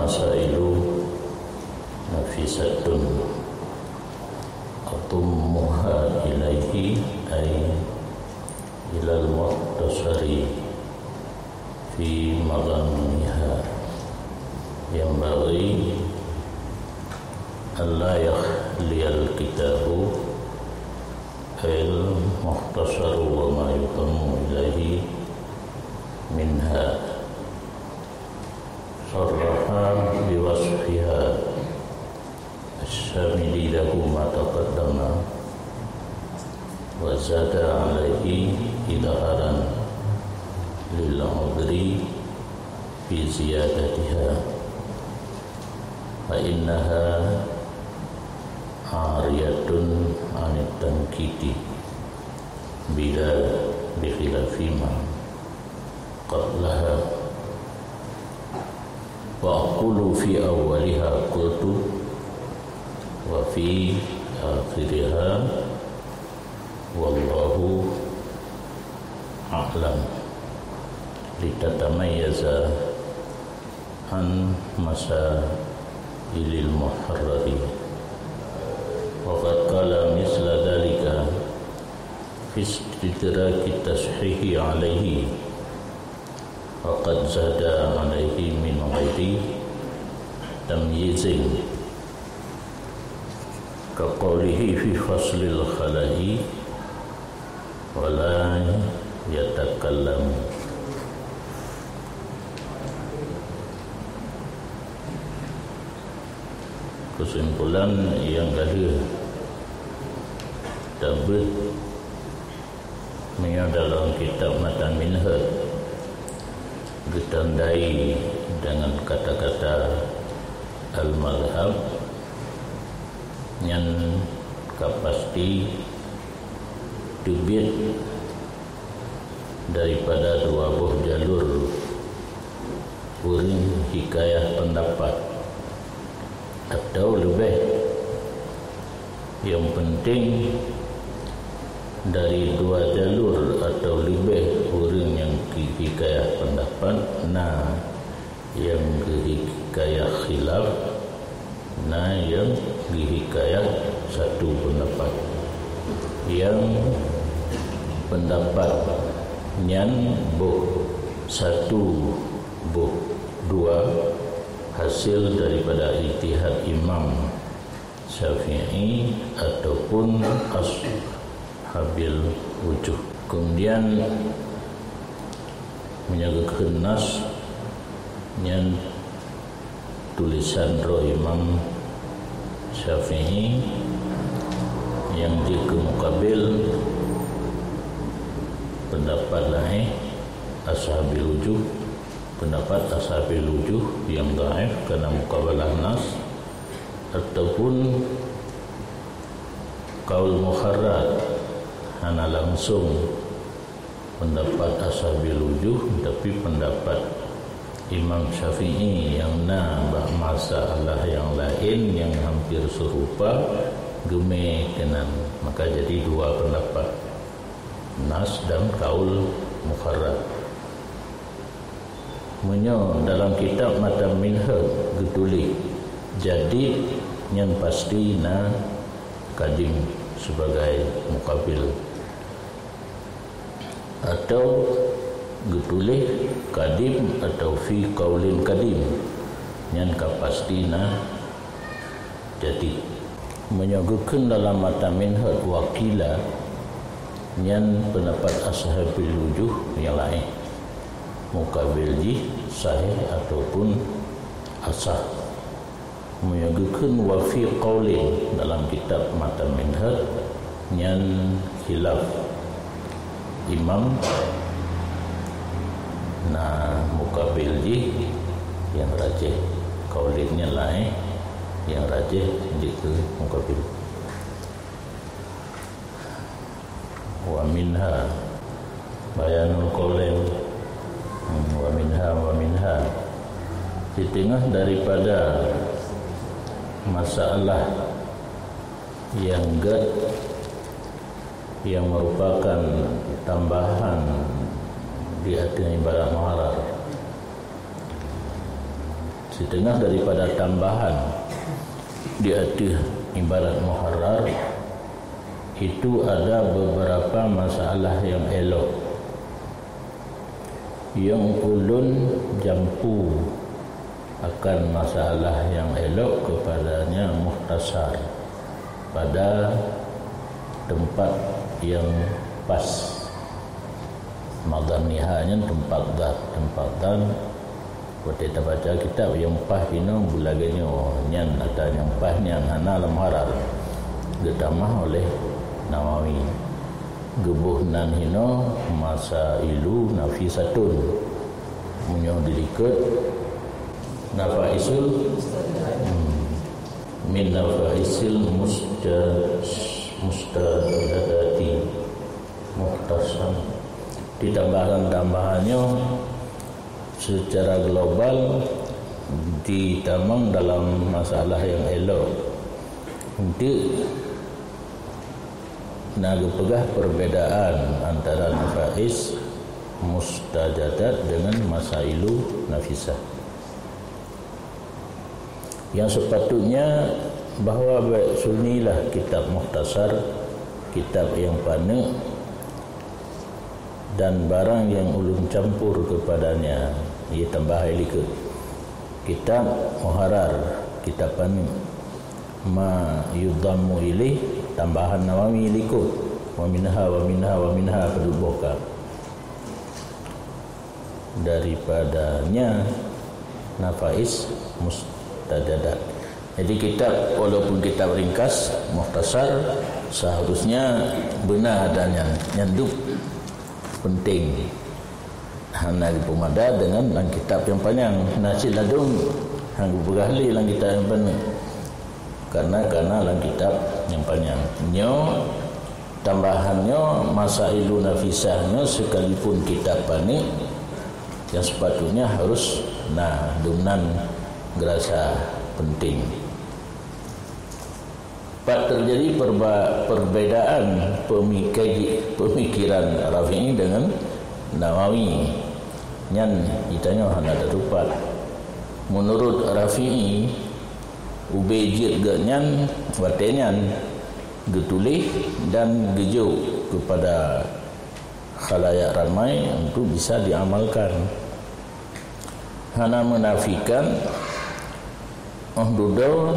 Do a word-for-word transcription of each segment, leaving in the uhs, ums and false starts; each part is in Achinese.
Masailu nafisatun adummuha ilaihi, ay ilal mukhtasari fi madhamiha. Yanbaghi alla yakhliyal kitabu al mukhtasaru wa ma yudammu ilaihi minha. Sarraha biwasfiha asy-Syamili lahu ma taqaddama wa zada alaihi idharan lil udhri fi ziyadatiha, fa innaha ariyatun anit tankiti bila bikhilafi ma qablaha. Wa aqulu fi awwaliha qultu wa fi akhiriha wallahu a'lam, litatamayyaza an masailil muharrari. Wa qad qala misla dzalika fi istidraki tashihi alaihi, wa qad zada alaihi min ghairi tamyizin, ka qaulihi fi faslil khala'i, wa la yatakallamu. Keusimpulan nyang ka lheueh tabeuet, meunyoe dalam kitab Matan Minhaj geutandai deungon kata-kata al-mazhab, nyan ka pasti teubiet daripada dua boh jalur ureuëng hikayah pendapat atau leubeh. Nyang penting, dari dua jalur atau leubeh ureuëng nyang hikayah pendapat, na nyang geuhikayah khilaf, na nyang geuhikayah satu pendapat. Nyang pendapat nyan boh satu, boh dua, hasil daripada ijtihad Imam Syafi'i ataupun ashabil wujuh. Kemudian, meunyoe geukheun nas, nyan tulisan droe Imam Syafi'i nyang jeuet keu mukabil pendapat laén ashabil wujuh, pendapat ashabil wujuh nyang dhaif karena mukabalah nas, ataupun qaul muharrar, hana langsung pendapat ashabil wujuh, tapi pendapat Imam Syafi'i nyang na bak masalah nyang laén nyang hampir seurupa geumé keunan, maka jadi dua pendapat, nas dan qaul muharrar. Meunyoe dalam kitab Matan Minhaj geutuléh jadid, nyan pasti na kadim sibagai mukabil. Atau geutuléh kadim atau fi qaulin kadim, nyan ka pasti na jadid. Meunyoe geukheun dalam Matan Minhaj wa qila, nyan pendapat ashabil wujuh nyang laén, mukabil jih sahih ataupun asah. Meunyoe geukheun wa fi qaulin dalam kitab Matan Minhaj, nyan khilaf imam, na mukabil jih nyang rajih. Qaulin nyan laén, nyang rajih jeuet keu mukabil. Wa minha bayanul qaulain. Hmm, wa minha, wa minha. Siteungoh daripada masalah nyang gét, nyang merupakan tambahan di ateueh ibarat muharrar. Siteungoh daripada tambahan di ateueh ibarat muharrar, itu ada beberapa masalah nyang elok, nyang ulôn jampu akan masalah nyang elok keupadanya mukhtasar pada teumpat nyang pas. Madhanniha nyan teumpat dhan, teumpat dhan. Watée tabaca kitab nyang paih inoe beulagée nyoe, nyan ata nyang paih nyan hana lam muharrar. Geutamah oleh Nawawi. Geuboh nan hinoe masailu nafisatun. Meunyoe dilikot nafaisul, hmm, min nafaisil musta-, mustajadati mukhtasar. Di tambahan-tambahan nyoe secara global ditamong dalam masalah nyang elok. Untuk na geupeugah perbedaan antara nafais mustajadat dengan masailu nafisah. Yang sepatutnya bahwa bèk sunilah kitab mukhtasar, kitab nyang paneuk, dan barang nyang ulôn campur keupadanya, ié tambah hai likot. Kitab muharrar, kitab paneuk, ma yudhammu ilaih, tambahan Nawawi likot, wa minha, wa minha, wa minha, padub boh ka. Daripadanya nafais mustajadat. Jadi kitab, walaupun kitab ringkas, mukhtasar, seharusnya beuna ada nyan, nyan dum penting. Hana geupeumada dengan lam kitab nyang panyang. Na cit ladum hana geupeugah lé lam kitab nyang panyang. Karena, karena lam kitab nyang panyang. Nyoe tambahan nyoe, masailu nafisah nyoe, sekalipun kitab paneuk, nyang sepatutnya harus na dumnan geurasa penting. Pat teujadi perba-, perbedaan pemikir-, pemikiran Rafi'i dengan Nawawi. Nyan geutanyoe hana tatupat. Menurut Rafi'i, ubé jeuet geuh nyan watée nyan geutuléh dan geujok keupada khalayak ramai untuk bisa diamalkan. Hana meunafikan, óh dudoe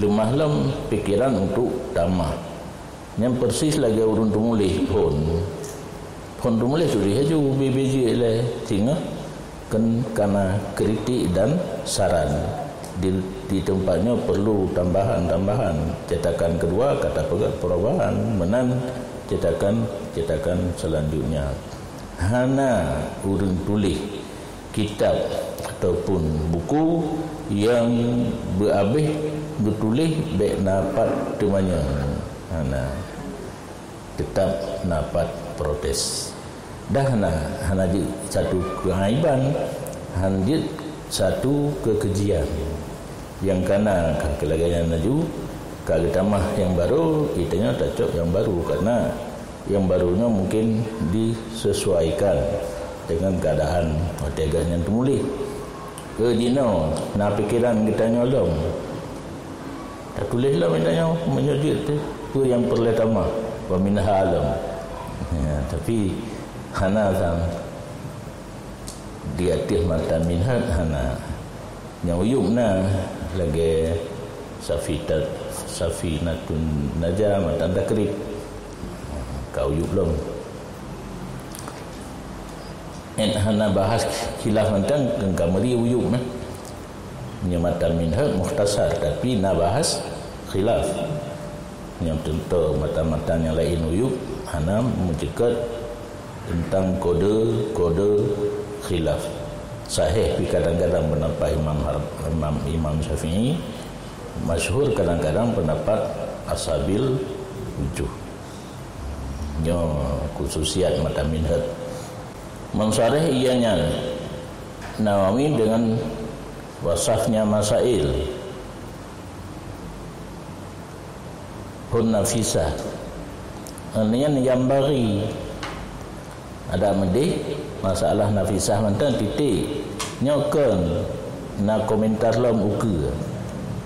leumah lom pikeran untuk tamah. Nyan persis lagée ureuëng teumuléh phon. Phon teumuléh tuléh laju, ubé-bé jeuet lé, singoh kön kana kritik dan saran. Di, di teumpat nyoe perlu tambahan-tambahan. Cetakan keudua ka tapeugah perubahan, meunan cetakan-cetakan selanjutnya. Hana ureuëng tuléh kitab ataupun buku nyang beuabéh geutuléh bék na pat teumanyong. Hana. Teutap na pat protes. Dah na, hana jeuet satu keuaiban, han jeuet satu keukejian. Nyang kana ka keulagaian laju, ka geutamah nyang barô, geutanyoe tacok nyang barô, karna nyang barô nyoe mungken disesuaikan dengan keadaan watée gobnyan teumuléh. Keu jinoe na pikeran geutanyoe lom. Tatuléh lom geutanyoe meunyoe jeuet teuh peue nyang peureulée tamah, wa minha lom. Ya, tapi hana sang di ateueh matan minhaj hana. Nyang uyueb na lagée safitat, safinatun najah matan takrib. Ka uyueb lom. Ét hana bahas khilaf mantong keu ka meuri uyueb meh. Nyoe matan minhaj mukhtasar, tapi na bahas khilaf. Nyang teuntèe matan-matan nyang laén uyueb hana meuceukat teuntang kode-kode khilaf. Sahih pih kadang-kadang pendapat Imam Har-, Imam, Imam Syafi'i, masyhur kadang-kadang pendapat ashabil wujuh. Nyoe khususiat matan minhaj. Munsharih ianya Nawawi dengan wasafnya masail. Pun nafisah. Nyan nyang bari. Ada meudeh masalah nafisah mantong titik. Nyoe kön Na komentar lom ukeue.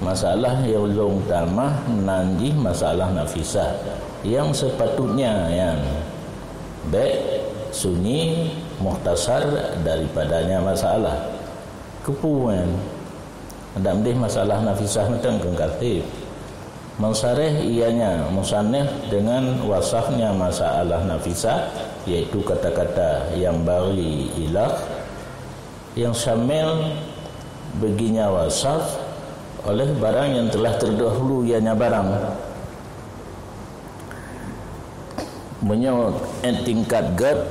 Masalah nyang lôn tamah nan jih masalah nafisah. Nyang seupatutnya nyan bék sunyi mukhtasar daripadanya masalah. Keupeue nyan? Dak meudeh masalah nafisah mantong keu kaseb. Mansareh ianya musannif dengan wasafnya masalah nafisah, yaitu kata-kata yang bari ilah, yang syamil baginya wasaf oleh barang yang telah terdahulu ianya barang. Meunyoe tingkat gét,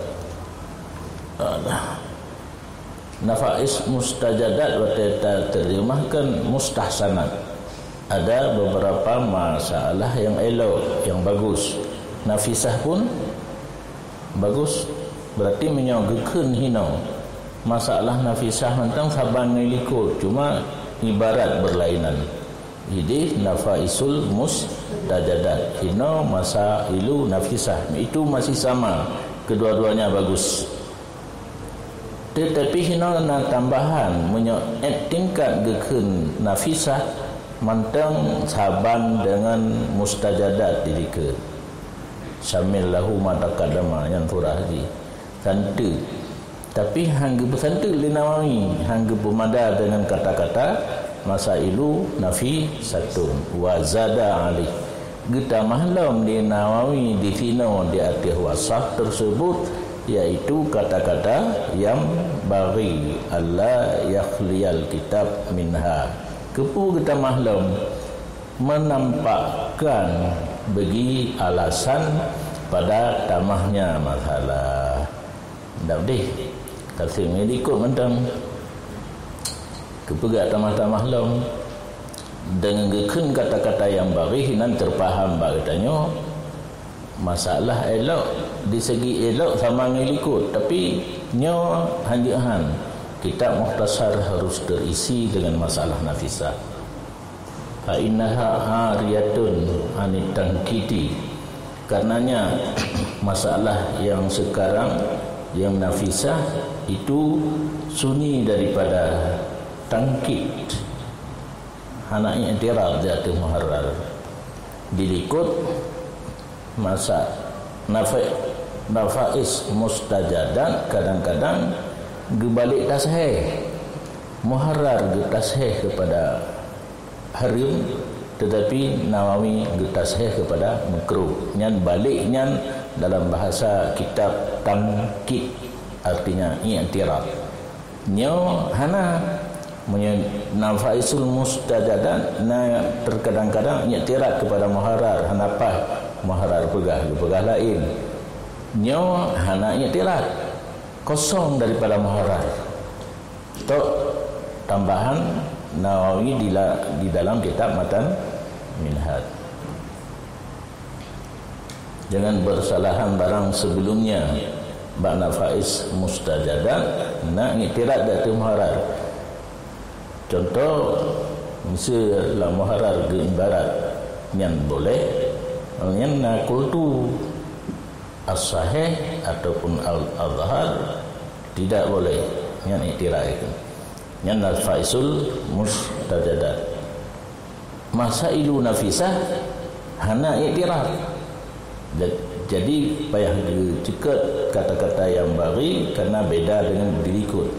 Nafais mustajadat watée tateurjemahkan mustahsanat. Ada beberapa masalah yang elok, yang bagus. Nafisah pun bagus. Berarti meunyoe geukheun hinoe, masalah nafisah mantong saban ngon likot, cuma ibarat berlainan. Ideh nafaisul mustajadat, hinoe masailu nafisah. Itu masih sama, kedua-duanya bagus. Teutapi hinoe na tambahan, meunyoe tingkat geukheun nafisah mantong saban deungon mustajadat di likot. Syamil lahu ma taqaddama, nyan surah jih. Santeuk. Tapi han geupeusanteuk lé Nawawi, han geupeumada deungon kata-kata masailu nafisatun wa zada alaih. Geutamah lom lé Nawawi disinoe di ateueh wasaf teusebut, yaitu kata-kata yang bari Allah yakhliyal kitab minha. Keupeue geutamah lom? Menampakkan bagi alasan pada tamahnya masalah. Dak deh, kaseb ngon likot mantong. Keupeugah tamah-tamah lom. Deungon geukheun kata-kata nyang bareh nan teupaham bak geutanyoe, masalah elok, di segi elok sama ngon likot, tapi nyoe hanjeuet han. Kitab mukhtasar harus terisi dengan masalah nafisah. Fa innaha ariyatun anit tangkiti. Karenanya masalah yang sekarang yang nafisah itu sunyi daripada tangkit. Hana i'tirad di ateueh muharrar. Di likot masa nafa-, nafais mustajadat kadang-kadang geubalek tasahih. Muharrar geutasahih kepada hareuem, teutapi Nawawi geutasahih kepada makruh. Nyan balek nyan dalam bahasa kitab tangkit, artinya i'tirad. Nyoe hana. Meunyoe nafaisul mustajadat na terkadang-kadang i'tirad kepada muharrar, hana paih muharrar peugah, geupeugah laén. Nyoe hana i'tirad. Kosong daripada muharrar. Tok tambahan Nawawi di la-, di dalam kitab Matan Minhaj. Jangan bersalahan barang sebelumnya bak nafais mustajadat na i'tirad di ateueh muharrar. Contoh, miseue lam muharrar geuibarat nyan boleh, nyan na kultu as-sahih ataupun al-azhar tidak boleh, nyan i'tirad itu. Nyan nafaisul mustajadat. Masailu nafisah hana i'tirad. Ja-, jadi payah geuceukat kata-kata nyang bari karena beda dengan di likot.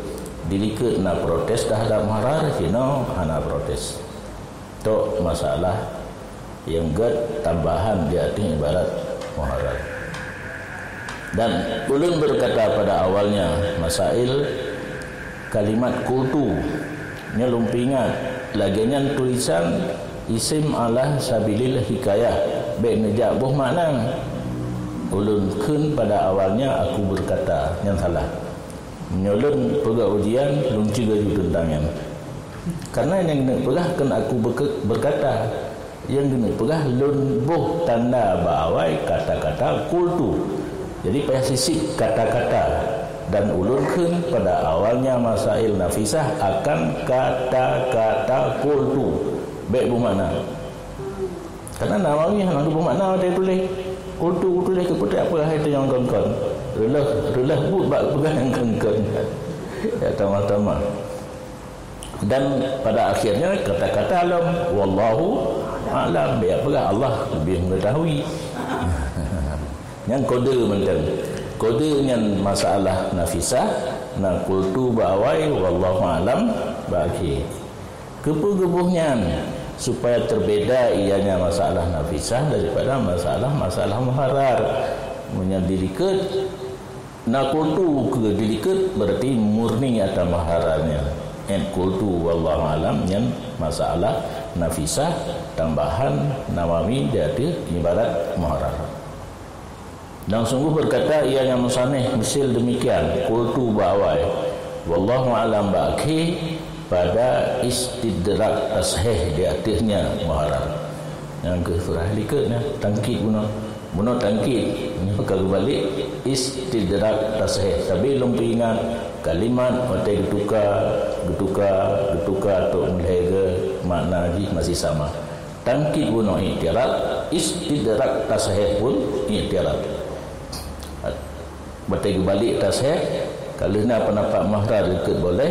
Di likot na protes terhadap muharrar, sinoe hana protes. Tok masalah nyang gét tambahan di ateueh ibarat muharrar. Dan ulôn berkata pada awalnya masail kalimat kultu, nyoe lôn peuingat, lagée nyan tulisan isim ala sabilil hikayah, bék neujak boh makna. Ulôn kheun pada awalnya aku berkata, nyan salah. Meunyoe lôn peugah ujian, lôn cit laju teuntang nyan. Karena nyang neupeugah kon aku beuke-, berkata, nyang neupeugah lôn boh tanda bak awai kata-kata kultu. Jadi payah sisik kata-kata. Dan ulôn kheun pada awalnya masail nafisah akan kata-kata kultu. Bék beumakna. Karena Nawawi hana geupeumakna watée tuléh. Kultu tuléh keu peue, apa hai tu nyang kon-kon. Reuloh, reuloh buet bak peugah nyang kon-kon. Ya, tamah-tamah. Dan pada akhirnya kata-kata lom, "Wallahu a'lam." Dia peugah Allah lebih mengetahui. Nyang kode mantong. Kode nyan masalah nafisah, na qultu bak awai, "Wallahu a'lam" bak akhé. Keupeue geuboh nyan? Supaya terbeda ianya masalah nafisah daripada masalah-masalah muharrar. Meunyoe dilikot, na qultu keu dilikot, berarti murni ata muharrarnya. Nyan qultu wallahu alam, nyan masalah nafisah tambahan Nawawi di ateueh ibarat muharrar. Dan sungguh berkata ianya musannif misil demikian, qultu bak awai, wallahu alam bak akhé, pada istidrak tashih di ateuehnya muharrar. Nyang keuh surah likot nyan, tangkid bunoe. Bunoe tangkid, nyoe ka geubalek istidrak tashih. Tapi lôn peuingat, kalimat watée geutuka, geutuka, geutuka tok meulhèe geu, makna jih masih sama. Tangkid bunoe i'tirad, istidrak tashih pun i'tirad. Watée geubalek tashih, ka lheueh na peundapat muharrar likot boleh,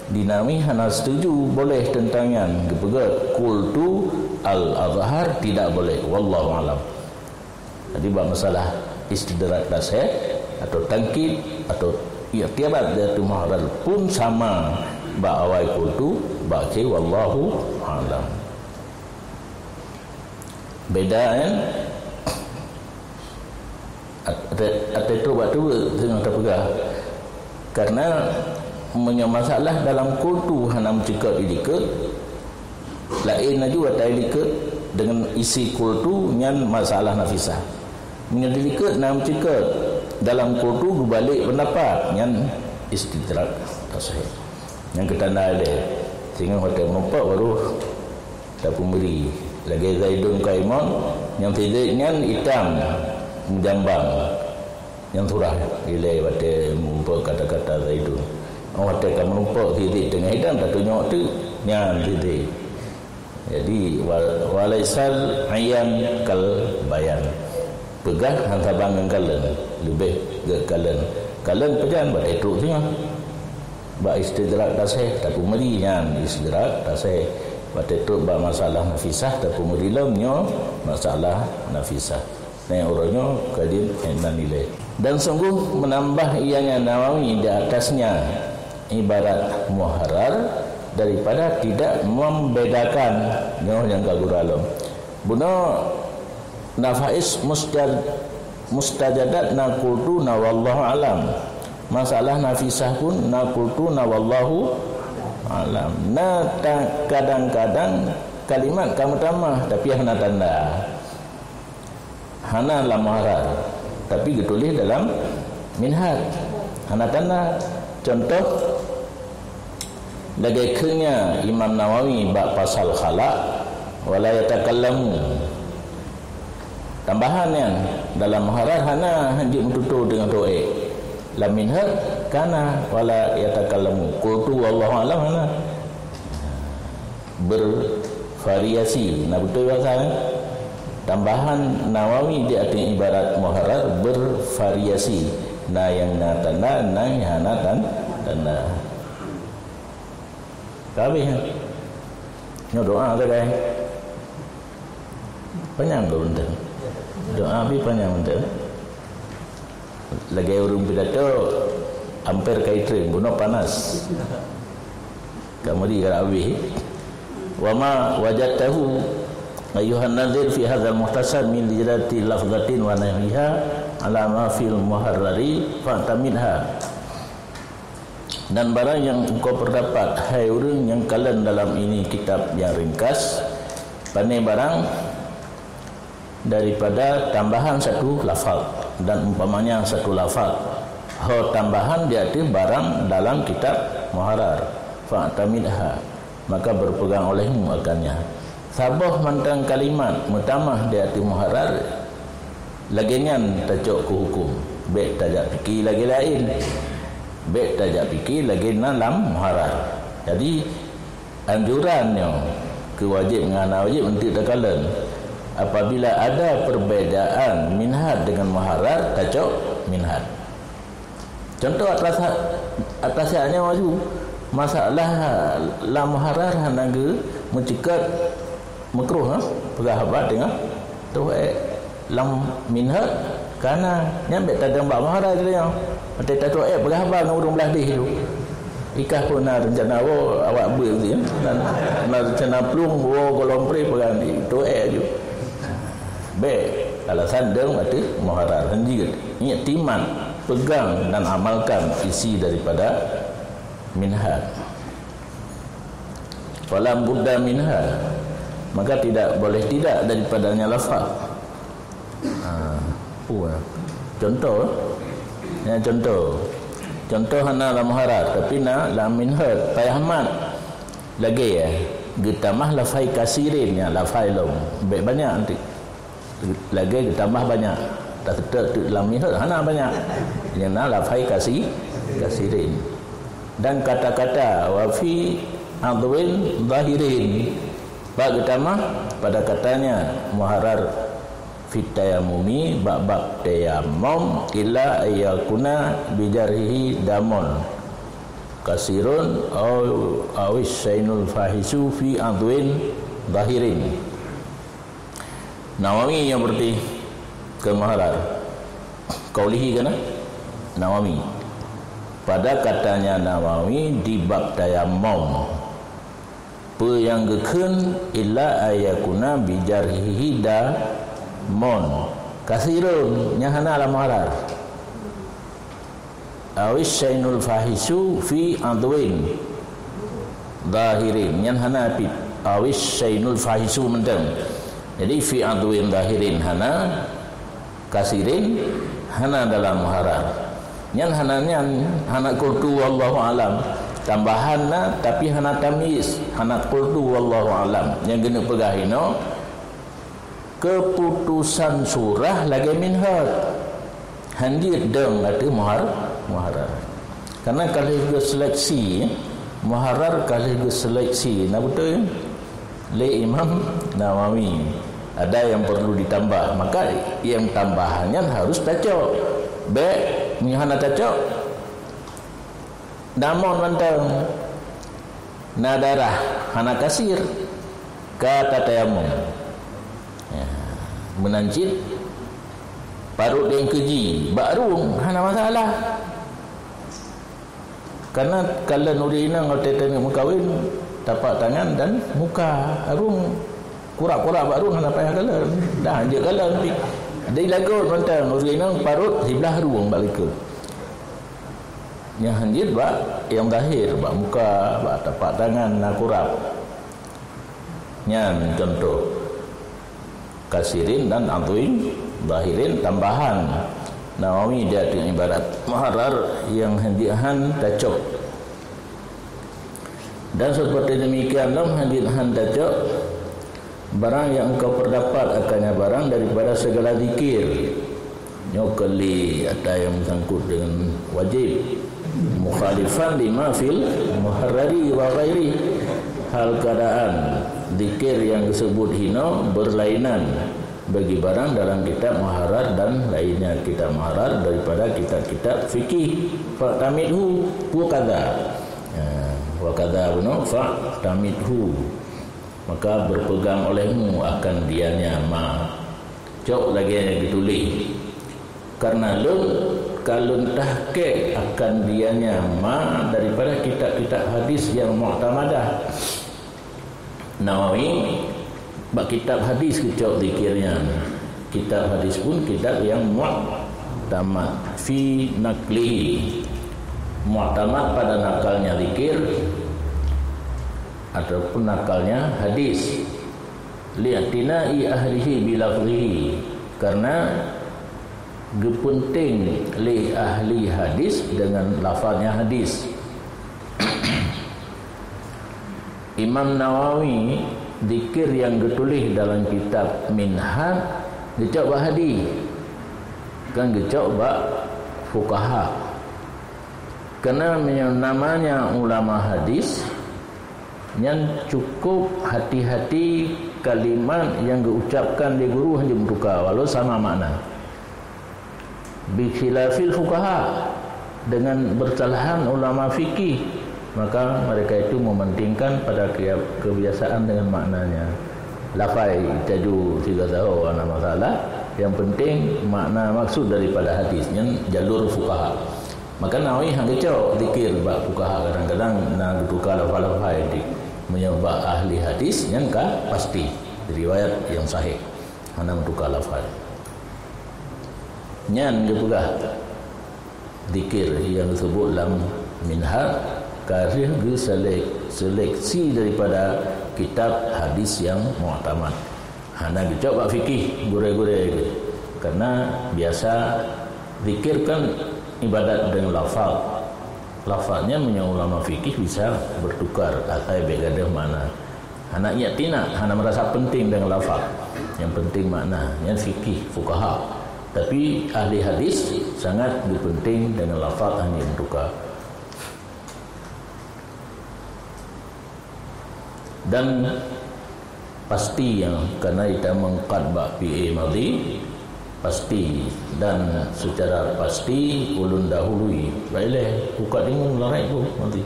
di Nawawi hana setuju boleh teuntang nyan, geupeugah qultu al-azhar tidak boleh, wallahu alam. Jadi bak masalah istidrak tashih atau tangkid atau i'tirad di ateueh muharrar pun sama bak awai qultu, bak akhé wallahu alam. Beda kan? At-, at-, ateueh tu bak tu teungoh tapeugah. Karena meunyoe masalah dalam qultu hana meucukot ilikot, laén laju ata ilikot dengan isi qultu nyan masalah nafisah. Meunyoe dilikot na meucukot dalam qultu geubalek peundapat nyan istidrak tashih. Nyang keutanda ilée, singoh watée meurumpok baru tapeubri. Lagée Zaidun qaimun, nyang sidék nyan itam meujambang. Nyang surah ilée watée meurumpok kata-kata Zaidun. Oh, watée ka meurumpok sidék teungoh itam, tatunyok teuk nyan sidék. Jadi, wa-, walaisal ayan kal bayan. Peugah han saban ngon kalon, leubeh gét kalon. Kalon pajan bak trok singoh. Bak istidrak tashih, tapeumeri nyan istidrak tashih. Bak trok bak masalah nafisah, tapeumeri lom nyoe masalah nafisah. Nyan uroe nyoe kaji nan ilée. Dan sungguh menambah ianya Nawawi di atasnya ibarat muharrar daripada tidak membedakan, nyoe nyang ka gura lom. Bunoe nafais mustaj-, mustajadat na qultu na wallahu alam. Masalah nafisah pun na qultu na wallahu alam. Na ta-, kadang-kadang kalimat ka meutamah tapi hana tanda. Hana lam muharrar, tapi geutuléh dalam minhaj. Hana tanda. Contoh, lagée kheun nyan Imam Nawawi bak pasal khalaq, wala yatakallamu. Tambahan nyan dalam muharrar hana jeuet meututoe deungon to'e. Lam minhaj kana wala yatakallamu. Qultu wallahu alam hana. Bervariasi. Na beutôi bahasa, eh? Tambahan Nawawi di ateueh ibarat muharrar bervariasi. Na nyang na tanda, na nyang hana tan-, tanda. Ka habéh, eh? Nyoe doa sagai. Panyang lom teuh. Doa pih panyang teuh. Lagée ureuëng pidato, amper ka itreng, bunoe panas. Ka meuri ka habéh. Wa ma wajadtahu ayyuhan nadhir fi hadzal mukhtasar min ziyadati lafzatin wa nahwiha ala ma fil muharrari fa'tamidha. Dan barang nyang engkau perdapat, hai ureuëng nyang kalon dalam ini kitab nyang ringkas, pane barang daripada tambahan satu lafaz dan umpamanya satu lafaz, ho tambahan di ateueh barang dalam kitab muharrar, fa'tamidha, maka berpegang olehmu akannya. Saboh mantong kalimat meutamah di ateueh muharrar, lagée nyan tacok keu huköm. Bék tajak pike lagée laén. Bék tajak pike lagée na lam muharrar. Jadi, anjuran nyoe keu wajéb ngon hana wajéb eunteuk takalon. Apabila ada perbedaan minhaj dengan muharrar, tacok minhaj. Contoh atas, atas ayat nyoe laju. Masalah lam muharrar hana geu meuceukat makruh, ha? Peugah haba teungoh toh ék lam minhaj kana nyan bèk tadong bak muharrar tadi nyoe. Watèe tatoh ék peugah haba ngon ureueng blah deh tu. Ikah pun na rencana woe awak beuet tu, ya. Dan na rencana plueng woe gohlom pré peugah ni, toh ék ju. Bèk, alasan dong ateueh muharrar hanjeuet. Iktimat, pegang dan amalkan isi daripada minhaj. Falam budda minha, maka tidak boleh tidak daripadanya lafaz. Ha, apa? Contoh, ya, contoh. Contoh hana lam muharrar, tapi na lam minhaj, payah mat. Lagèe, ya, geutamah lafai kasirin, ya, lafai lom. Bèk banyak nanti. Lagèe geutamah banyak. Taseutôt teuk lam minhaj hana banyak. Nyang na lafai kasi-, kasirin. Dan kata-kata wa fi adwin zahirin. Bak geutamah pada katanya muharrar fit tayamumi bak bab tayamum illa ayyakuna bijarhihi damun kasirun au awis syainul fahisu fi adwin zahirin. Nawawi nyang berarti ke muharrar. Qaulihi kana Nawawi. Pada katanya Nawawi di bab tayamum. Peue nyang geukheun illa ayyakuna bijarhihi damun. Kasirun nyang hana lam muharrar. Awis syainul fahisu fi adwin zahirin. Nyan hana pih. Awis syainul fahisu mantong. Jadi, fi adwin zahirin hana, kasirin hana dalam muharrar. Nyan hana nyan, hana qultu wallahu alam. Tambahan na, tapi hana tamyiz. Hana qultu wallahu alam. Nyang keuneuk peugah inoe, keuputusan surah lagèe minhaj. Hanjeuet dong ateueh muhar-, muharrar. Karena ka lheueh geuseleksi, muharrar ka lheueh geuseleksi. Na beutôi? Lé Imam Nawawi. Ada yang perlu ditambah. Maka yang tambahan nyan harus tacok. Bèk, meunyoe hana tacok, damun mantong. Na darah, hana kasir, ka tatayamum. Ya, meunan cit parut nyang keuji bak rueng hana masalah. Karena kalon ureueng inong watèe taneuk meukawen, tapak tangan dan muka. Rueng kurap-kurap bak rueng hana payah kalon. Dah jeuet kalon pih. Di lagot mantong ureueng inong parut siblah rueng bak likot. Nyang hanjeuet bak nyang zahir, bak muka, bak tapak tangan na kurap. Nyan contoh. Kasirin dan adwin zahirin tambahan. Nawawi dia tu ibarat muharrar nyang hanjeuet han tacok. Dan seperti demikian lom hanjeuet han tacok barang yang engkau perdapat akannya barang daripada segala zikir. Nyoe keuh lé ata nyang meusangkut deungon wajéb. Mukhalifan lima fil muharrari wa ghairi. Hal keadaan zikir yang disebut hino berlainan bagi barang dalam kitab muharrar dan lainnya kitab muharrar daripada kitab-kitab fikih. Fa'tamidhu wa kadza. Ya, wa kadza bunoe fa'tamidhu. Maka berpegang olehmu akan dianya ma. Cok lagèe nyang geutuléh. Karena lôn ka lôn tahkik akan dianya ma daripada kitab-kitab hadis yang mu'tamadah. Nawawi bak kitab hadis geucok zikir nyan. Kitab hadis pun kitab yang mu'tamad fi naqlihi. Mu'tamad pada nakalnya zikir ataupun nakalnya hadis. Li'tina'i ahlihi bilafzihi, karena geupeunténg lé ahli hadis dengan lafaznya hadis. Imam Nawawi zikir yang geutuléh dalam kitab Minhaj geucok bak hadis, kan geucok bak fuqaha. Karena meunyoe namanya ulama hadis, nyan cukup hati-hati kalimat yang geuucapkan lé guru hana meutuka, walau sama makna. Bikhilafil fuqaha, dengan bersalahan ulama fikih, Maka mereka itu mementingkan pada kia-, kebiasaan dengan maknanya. Lafai taju tiga tahu ana masalah. Yang penting makna maksud daripada hadis nyan jalur fukaha. Maka Nawawi hana geucok zikir bak fukaha, kadang-kadang na geutuka lafai-lafai di meunyoe bak ahli hadis nyan ka pasti riwayat yang sahih. Hana meutuka lafai. Nyan geupeugah zikir nyang geusebut lam Minhaj ka lheueh geuselek-, seleksi daripada kitab hadis nyang muktamad. Hana geucok bak fikih gurée-gurée geuh. Karena biasa zikir kan ibadat deungon lafaz. Lafaz nyan meunyoe ulama fikih bisa bertukar asai bék gadoh makna. Hana iktinak, hana merasa penting dengan lafaz. Yang penting makna, nyan fikih, fukaha. Tapi ahli hadis sangat dipenting dengan lafaz hana meutuka. Dan pasti, ya, karena ita mengkat bak P A madhi, pasti dan secara pasti ulun dahului. Baiklah, ukat timu larai tu nanti.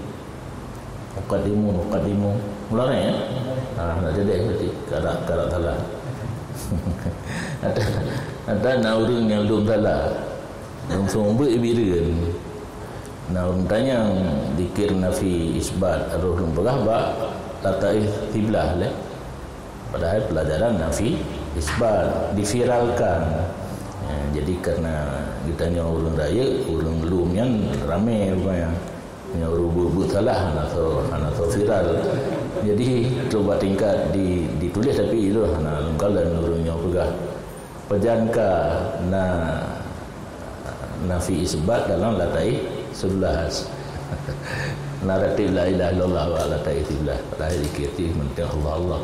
Ukat timu, ukat timu. Mulai, ya? Ha, nak jadi nanti. Karak, karak salah. Ada, ada na ureuëng nyang lom salah. Langsung beu ibireun. Na ureuëng tanyong zikir nafi isbat roh lom peugah bak lataih siblah leh. Padahal pelajaran nafi isbat diviralkan. Ya, jadi karena geutanyoe ureuëng rayeuk, ureuëng lom nyan ramé rupanya. Nyang rubu-bu salah hana so, hana so viral. Jadi coba tingkat di, ditulis tapi itu hana lengkalan ureuëng nyoe peugah. Pajan ka na nafi isbat dalam lataih sebelas. Na ratib la ilaha illallah bak lataih sebelas. Padahal dikir cit menteng Allah, Allah.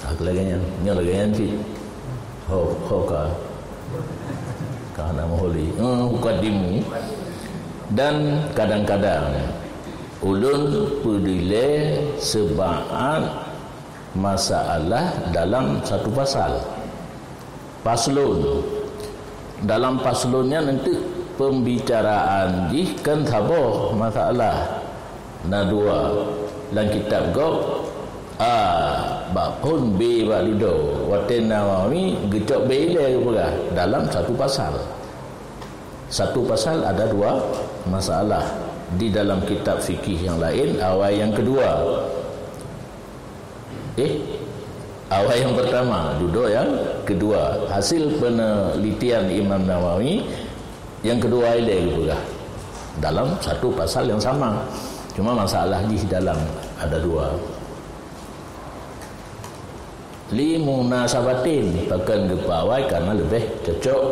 Aku lagée nyan, nyoe lagée nyan cit. Ho, ho ka. Ka na meuholi. Eh, ukat timu. Dan kadang-kadang ulôn peudilée seubaat masalah dalam satu pasal. Paslon. Dalam paslon nyan eunteuk pembicaraan jih kan saboh masalah. Na dua lam kitab gob, A bak phon, B bak dudoe. Watée Nawawi geucok B ilée geupeugah dalam satu pasal. Satu pasal ada dua masalah. Di dalam kitab fikih yang lain, awai yang kedua. Eh, awai yang pertama, dudoe yang kedua. Hasil penelitian Imam Nawawi, yang kedua ilée geupeugah dalam satu pasal yang sama. Cuma masalah jih dalam ada dua. Li munasabatin, pakon geupeuawai karena leubeh cocok,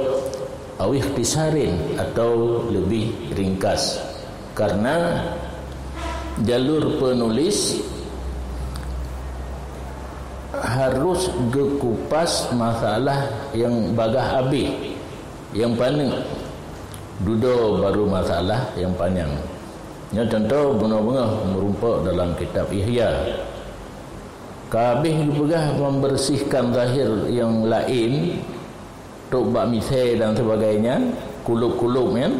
au ikhtisarin, atau lebih ringkas. Karena jalur penulis harus geukupas masalah nyang bagaih abéh, nyang paneuk. Dudoe baru masalah nyang panyang. Nyoe contoh beungoh-beungoh meurumpok dalam kitab Ihya. Ka habéh geupeugah membersihkan zahir nyang laén, trok bak misée dan sebagainya, kulub-kulub nyan,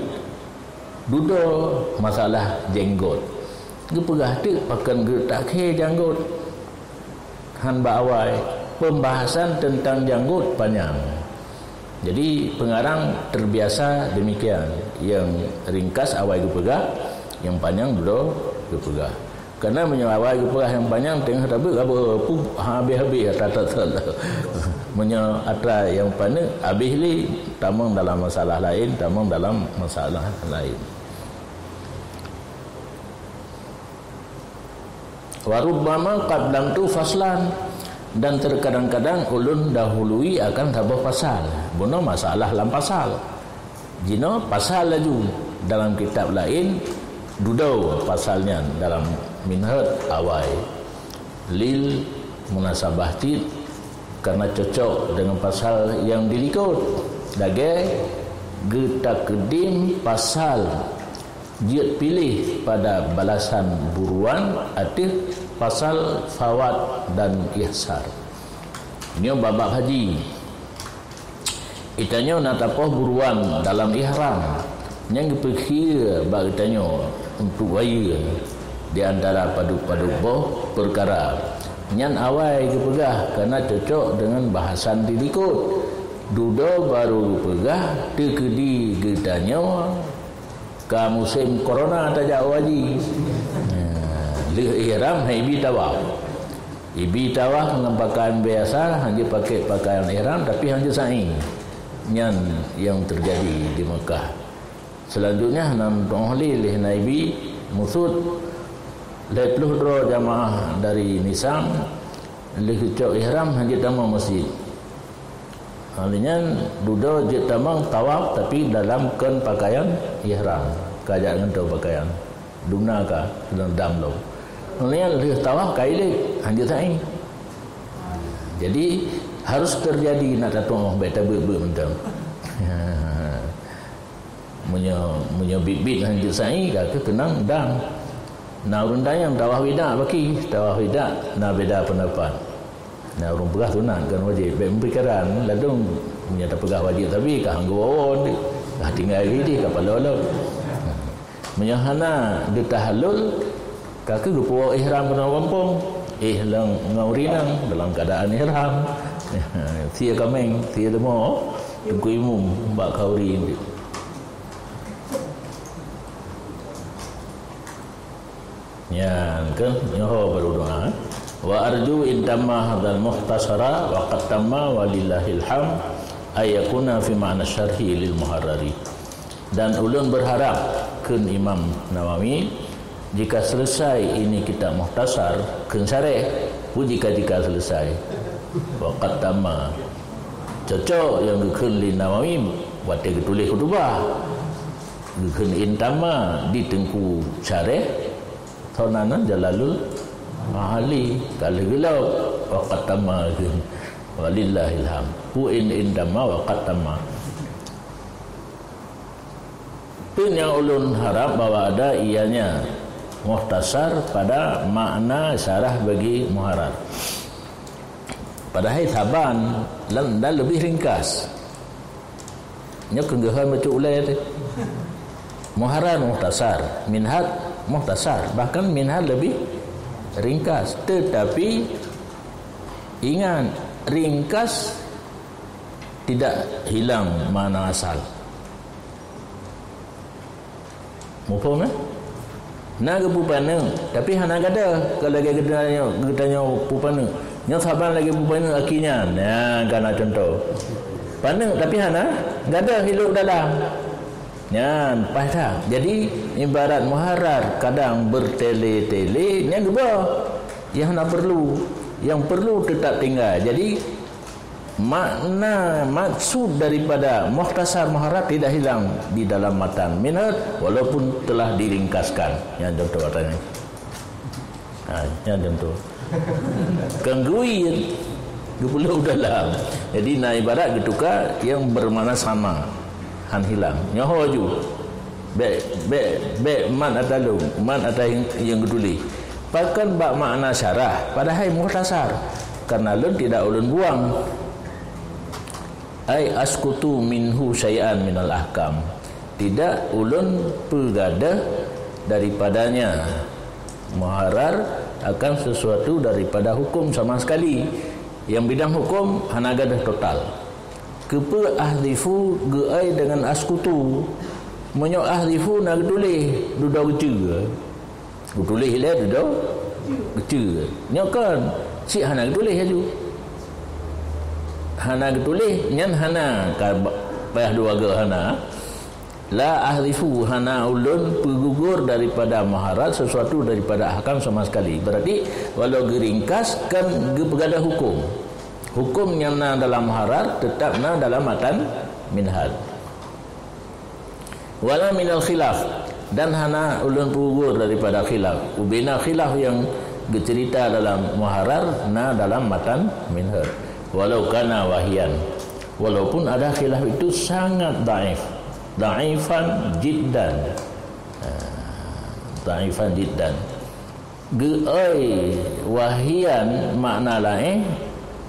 dudoe masalah jenggot. Geupeugah teuk pakon geutakhé janggot. Han bak awai, pembahasan tentang janggot panyang. Jadi, pengarang terbiasa demikian. Yang ringkas awai geupeugah, yang panyang dudoe geupeugah. Karena meunyoe awai geupeugah nyang panyang, teungoh tabeuet ka beupuih habéh-habéh atra-atra. Meunyoe atra nyang paneuk habéh lé, tamong dalam masalah laén, tamong dalam masalah laén. Wa rubbama qaddamtu faslan, dan terkadang-kadang ulôn dahului akan saboh pasal. Bunoe masalah lam pasal. Jinoe pasal laju dalam kitab laén, dudoe pasal nyan dalam Minhaj awai. Lil munasabah cit, karena cocok dengan pasal nyang dilikot. Lagée geutakeudim pasal jeuet piléh pada balasan buruan ateueh pasal fawat dan ihsar. Nyoe bab-bab haji. Geutanyoe na tapoh buruan dalam ihram nyang geupeukhie bak geutanyoe untuk wayeu di antara padub-padub boh peukara. Nyan awai geupeugah kana cocok deungon bahasan di likot. Dudoe barô geupeugah teukeudi geutanyoe ka musém corona tajak u haji. Nah, lheueh ihram hai ibi tawaf. Ibi tawaf ngon pakaian biasa, hana jeuet pakaian ihram, tapi hana jeuet sa'i. Nyan nyang teujadi di Mekah. Selanjutnya, hana meutu'oh lé lheueh na ibi musôt lhèe ploh droe jamaah dari Nisang, lheueh geucok ihram hana jeuet tamong masjid. Hal nyan dudoe jeuet tamong tawaf tapi dalam kon pakaian ihram, ka jak ngon pakaian. Dumna ka seudang dam lom. Hal nyan lheueh tawaf ka ilét, hana jeuet sa'i. Jadi, harus teujadi nak tatu'oh, bèk tabeuet-beuet mantong. Meunyoe, meunyoe biet-biet hana jeuet sa'i, ka keuh keunong dam. Na ureueng tanyong tawaf wida baki, tawaf wida na beda peundapat. Na ureueng peugah sunat kon wajéb, bèk meupikéran, ladôm meunyoe tapeugah wajéb sabe ka han geuwoe-woe, ka tinggai idéh ka paloe lom. Meunyoe hana geutahallul, ka keuh geupeuwoe ihram keunoe gampông, éh lom ngon ureueng inong dalam keuadaan ihram. Sie kaméng, sie leumô, teungku imum bak khanduri. Nyan kan, nyoe ho baru doa. Wa arju in tamma hadzal mukhtasara wa qad tamma walillahil hamd, ay yakuna fi ma'na syarhi lil muharrari. Dan ulôn berharap, kheun Imam Nawawi, jika selesai ini kitab mukhtasar, kheun syarah, pun jika-jika selesai. Wa qad tamma. Cocok nyang geukheun lé Nawawi watèe geutuléh khutubah. Geukheun in tamma di teungku syarah, thon nan Jalalul Mahalli, ka lheueh geulom, wa qad tamma geukheun. Walillahil hamd. Pu in, in tamma, wa qad tamma. Peue nyang ulôn harap bahwa ada ianya mukhtasar pada makna syarah bagi Muharrar. Padahai saban dan, dan lebih ringkas. Nyoe keunggahan bacut ulèe teuh. Muharrar mukhtasar, Minhaj mukhtasar, bahkan Minhaj lebih ringkas. Tetapi ingat, ringkas tidak hilang makna asal. Muphom, eh? Na geupeupaneuk, tapi hana gadoh. Ka lagèe geutanyoe, geutanyoe peupaneuk. Nyoe saban lagèe peupaneuk aki nyan. Nyan ka na cuntoh. Paneuk, tapi hana gadoh ilok dalam. Nyan, paih that. Jadi, ibarat Muharrar kadang bertele-tele, nyan geuboh. Nyang hana perlu. Nyang perlu tetap tinggai. Jadi, makna, maksud daripada Mukhtasar Muharrar tidak hilang di dalam matan Minhaj, walaupun telah diringkaskan. Nyan contoh katanya. Ha, nyan contoh. Kan geuwi, geupeuleuk dalam. Jadi, na ibarat geutuka nyang bermakna sama. Han hilang. Nyoe ho ju. Bèk, bèk, bèk mat ata lôn, mat ata nyang, nyang geutuléh. Pakon bak makna syarah, padahai mukhtasar. Karena lôn tidak ulôn buang. Ai askutu minhu syai'an minal ahkam. Tidak ulôn peugadoh daripadanya, Muharrar, akan sesuatu daripada hukum sama sekali. Yang bidang hukum hana gadoh total. Keupeue ahdzifu geuai deungon askutu? Meunyoe ahdzifu na geutuléh, dudoe geuceue. Geutuléh ilèe dudoe geuceue. Nyoe kon, cit hana geutuléh laju. Hana geutuléh, nyan hana ka ba-, payah dua goe hana. La ahdzifu, hana ulôn peugugur daripada Muharrar sesuatu daripada ahkam sama sekali. Berarti, walau geuringkas, kan geupeugadoh hukum. Hukum nyang na dalam Muharrar tetap na dalam matan Minhaj. Wala minal khilaf, dan hana ulôn peugugur daripada khilaf. Ubena khilaf nyang geuceurita dalam Muharrar na dalam matan Minhaj. Walau kana wahiyan, walaupun ada khilaf itu sangat dhaif, dhaifan jiddan. Ha, dhaifan jiddan. Geuai wahiyan makna laén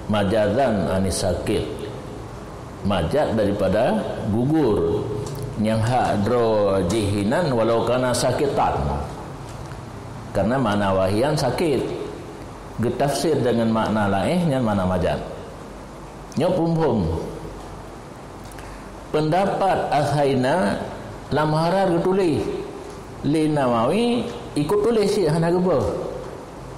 majazan anis sakit. Majaz daripada gugur. Nyang hak droe jih inan walau kana sakitan. Karena makna wahyan sakit. Geutafsir deungon makna laén nyan makna majaz. Nyoe phom-phom. Peundapat Athaina lam Muharrar geutuléh. Lé Nawawi ikot tuléh cit hana geubeuh.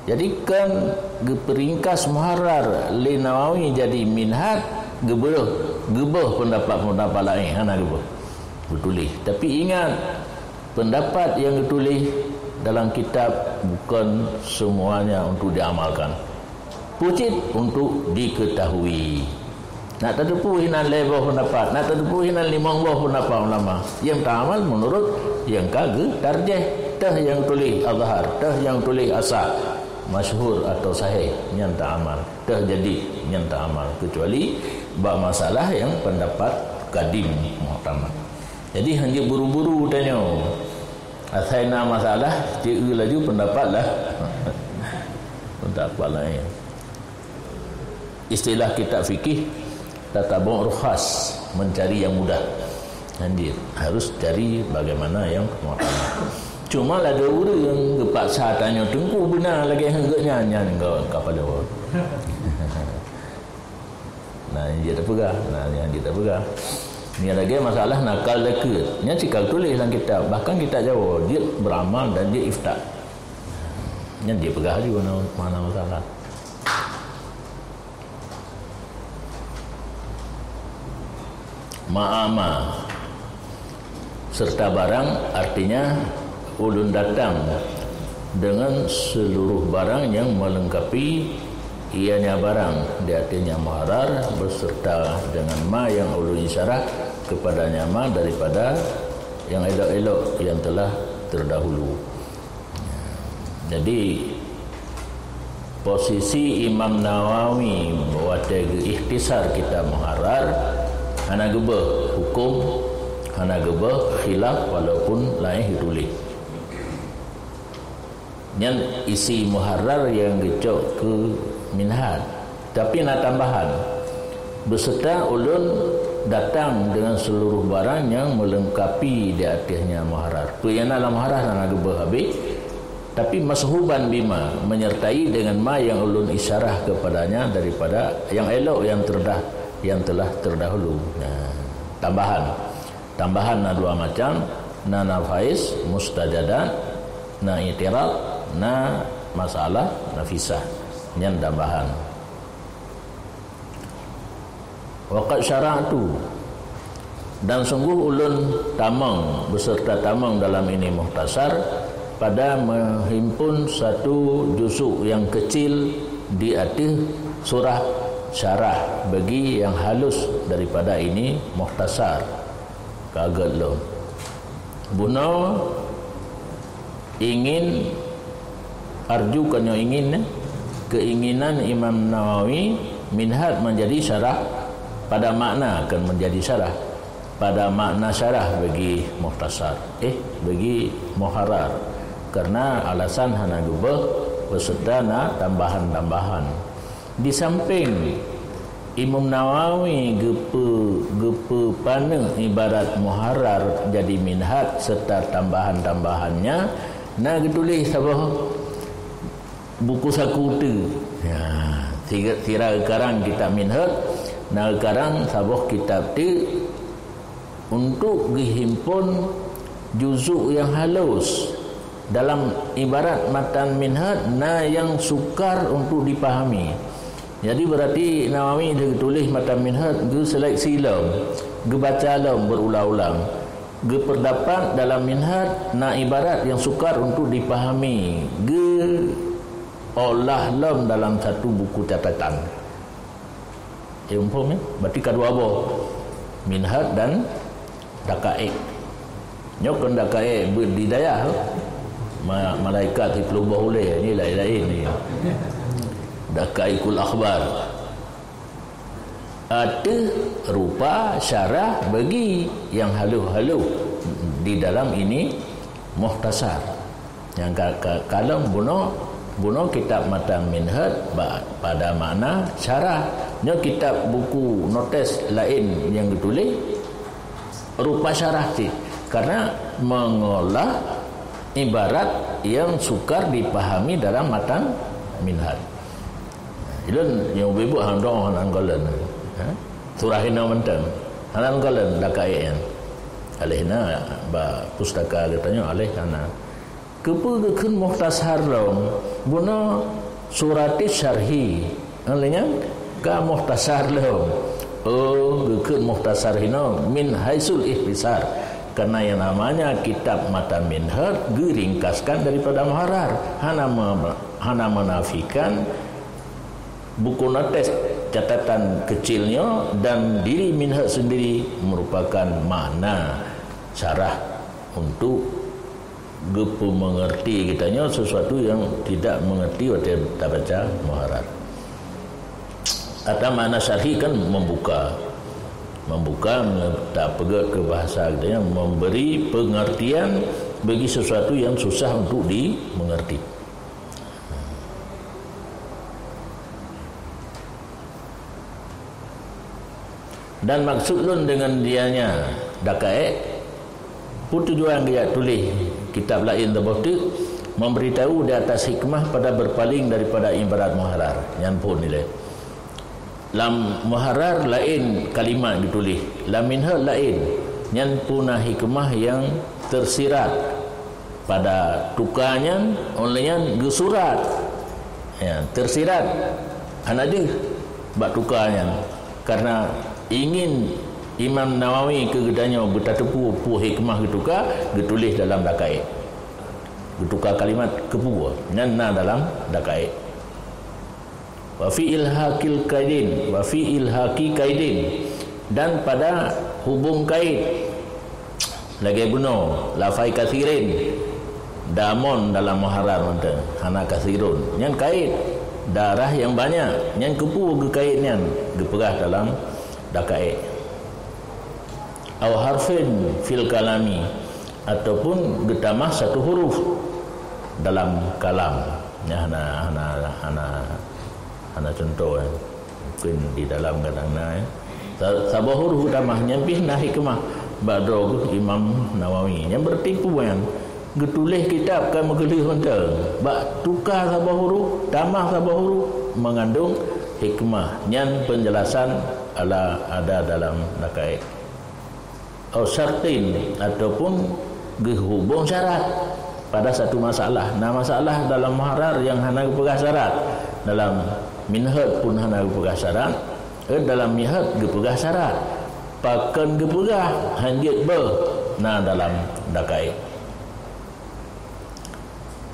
Jadi kan geupeuringkas Muharrar lé Nawawi jadi Minhaj, geubeuh, geubeuh peundapat-peundapat laén hana geubeuh. Geutuléh. Tapi ingat, peundapat nyang geutuléh dalam kitab bukon seumuanya untuk diamalkan. Peue cit untuk dikeutahui. Nak tateupeue hinan lhée boh peundapat, nak tateupeue hinan limong boh peundapat ulama. Nyang taamal meunurot nyang ka geutarjih, teuh nyang tuléh azhar, teuh nyang tuléh asah, masyhur atau sahih, nyan taamal. Teuh jadi, nyan taamal. Kecuali bak masalah nyang peundapat kadim muhtamad. Jadi, hanjeuet buru-buru tanyoe. Asai na masalah, ceu laju peundapat lah. Peundapat laén. Istilah kitab fikih, tatabung rukhas, mencari yang mudah. Hanjeuet, harus cari bagaimana yang muhtamad. Cuma ladôm ureuëng geupaksa tanyoe teungku beuna lagée heuet nyan, nyan enggak kapal awak. Nah, nyang jeuet tapeugah. Nah, nyang jeuet tapeugah. Nyan lagée masalah nakal dakeuet. Nyan cit ka tuléh lam kitab. Bahkan kitab Jawa, jeuet beuramal dan jeuet ifta. Nyan jeuet peugah laju mana, mana masalah. Ma'ama. Serta barang, artinya ulôn datang dengan seluruh barang yang melengkapi ianya barang di atasnya muharrar, beserta dengan ma yang ulôn isyarah kepadanya ma daripada yang elok-elok yang telah terdahulu. Jadi, posisi Imam Nawawi watée geu-ikhtisar kitab Muharrar, hana geubeuh huköm, hana geubeuh khilaf walaupun laén geutuléh. Nyan isi Muharrar nyang geucok keu Minhaj. Tapi na tambahan, beserta ulôn datang dengan seluruh barang yang melengkapi di atasnya Muharrar. Peue nyang na lam Muharrar hana geubeuh habéh, tapi mashuban bima, menyertai dengan ma yang ulôn isyarah kepadanya daripada yang elok yang terdah, yang telah terdahulu. Nah, tambahan. Tambahan na dua macam, na nafais, mustajadat, na i'tirad, na masalah, nafisah. Nyan tambahan. Wa qad syara'tu, dan sungguh ulôn tamong, beserta tamong dalam ini mukhtasar, pada menghimpun satu juzuk yang kecil di ateueh surah syarah bagi yang halus daripada ini mukhtasar. Ka gét lom. Bunoe ingin, arju kon nyoe ingin, eh, keinginan Imam Nawawi Minhaj menjadi syarah pada makna, kon menjadi syarah, pada makna syarah bagi Mukhtasar, eh, bagi Muharrar. Karena alasan hana geubeuh beserta na tambahan-tambahan. Di sampéng Imam Nawawi geupeu-, geupeupaneuk ibarat Muharrar jadi Minhaj serta tambahan-tambahannya, na geutuléh saboh buku saku teuk. Ya, sira-, sira geukarang kitab Minhaj, na geukarang saboh kitab teuk untuk geuhimpon juzuk nyang halus. Dalam ibarat matan Minhaj na nyang sukar untuk dipahami. Jadi, berarti Nawawi geutuléh matan Minhaj geuseleksi lom, geubaca lom berulang-ulang. Geupeurdapat dalam Minhaj na ibarat nyang sukar untuk dipahami, geuolah lom dalam satu buku catatan. Eh, muphom, eh? Berarti ka dua boh. Minhaj dan Daqaiq. Nyoe kon Daqaiq beuet di dayah, eh? Ma-, malaikat siplôh boh ulée, ni laén-laén ni. Daqaiqul Akhbar. Ateueh rupa syarah bagi nyang halôh-halôh di dalam ini Mukhtasar. Nyang ka, ka, kalon bunoe, bunoe kitab matan Minhaj ba-, pada makna syarah. Nyoe kitab buku notes laén nyang geutuléh, Rupa syarah cit. Karena mengolah ibarat yang sukar dipahami dalam matan minhaj. Ilôn nyang ibu-ibu hana, hana kalon. Ha? Surah inoe mantong. Hana kalon Dakaik nyan. Aléh na bak pustaka geutanyoe, aléh hana. Keupeue geukheun mukhtasar lom? Bunoe surati syarhi. Lheueh nyan ka mukhtasar lom. Oh, geukheun mukhtasar hinoe min haitsul ikhtisar. Karena yang namanya kitab matan minhaj geuringkaskan daripada muharrar. Hana me-, hana menafikan buku notes catatan kecilnya dan diri minhaj sendiri merupakan makna syarah untuk geupeumengerti geutanyoe sesuatu yang tidak mengerti watée tabaca muharrar. Atau makna syarhi kan membuka. Membuka, tapeugét ke bahasa geutanyoe, memberi pengertian bagi sesuatu yang susah untuk dimengerti. Dan maksud lôn dengan dianya Dakaik, peue tujuan geujak tuléh kitab laén saboh teuk, memberitahu di atas hikmah pada berpaling daripada ibarat muharrar. Nyan phon ilée. Lam muharrar laén kalimat geutuléh, lam minhaj laén. Nyan peue na hikmah yang tersirat pada tuka nyan, óh lheueh nyan geusurat. Ya, tersirat hana deuh bak tuka nyan. Karena ingin Imam Nawawi keu geutanyoe beutateupeue peue hikmah geutuka, geutuléh dalam Dakaik. Geutuka kalimat keupeue, nyan na dalam Dakaik. Wa fi ilhaqil qaidin, wa fi ilhaqi qaidin, dan pada hubung qaid. Lagée bunoe, lafai kathirin, damon dalam muharrar mantong, hana kathirun. Nyan qaid, darah yang banyak. Nyan keupeue geukaid nyan, geupeugah dalam Dakaik. Au harfin fil kalami, ataupun geutamah satu huruf dalam kalam. Nyan hana, hana, hana, hana contoh, eh. Mungkin di dalam kadang na, eh. Sa-, saboh huruf geutamah, nyan pih na hikmah bak droe geuh Imam Nawawi. Nyan berarti peue nyan? Geutuléh kitab ka meukeuleuh mantong. Bak tuka saboh huruf, tamah saboh huruf, mengandung hikmah. Nyan penjelasan ala ada dalam Dakaik. Au syartin, ataupun geuhubung syarat pada satu masalah. Na masalah dalam muharrar yang hana geupeugah syarat, dalam minhaj pun hana geupeugah syarat, eh, dalam minhaj geupeugah syarat. Pakon geupeugah, hanjeuet beuh, na dalam Dakaik.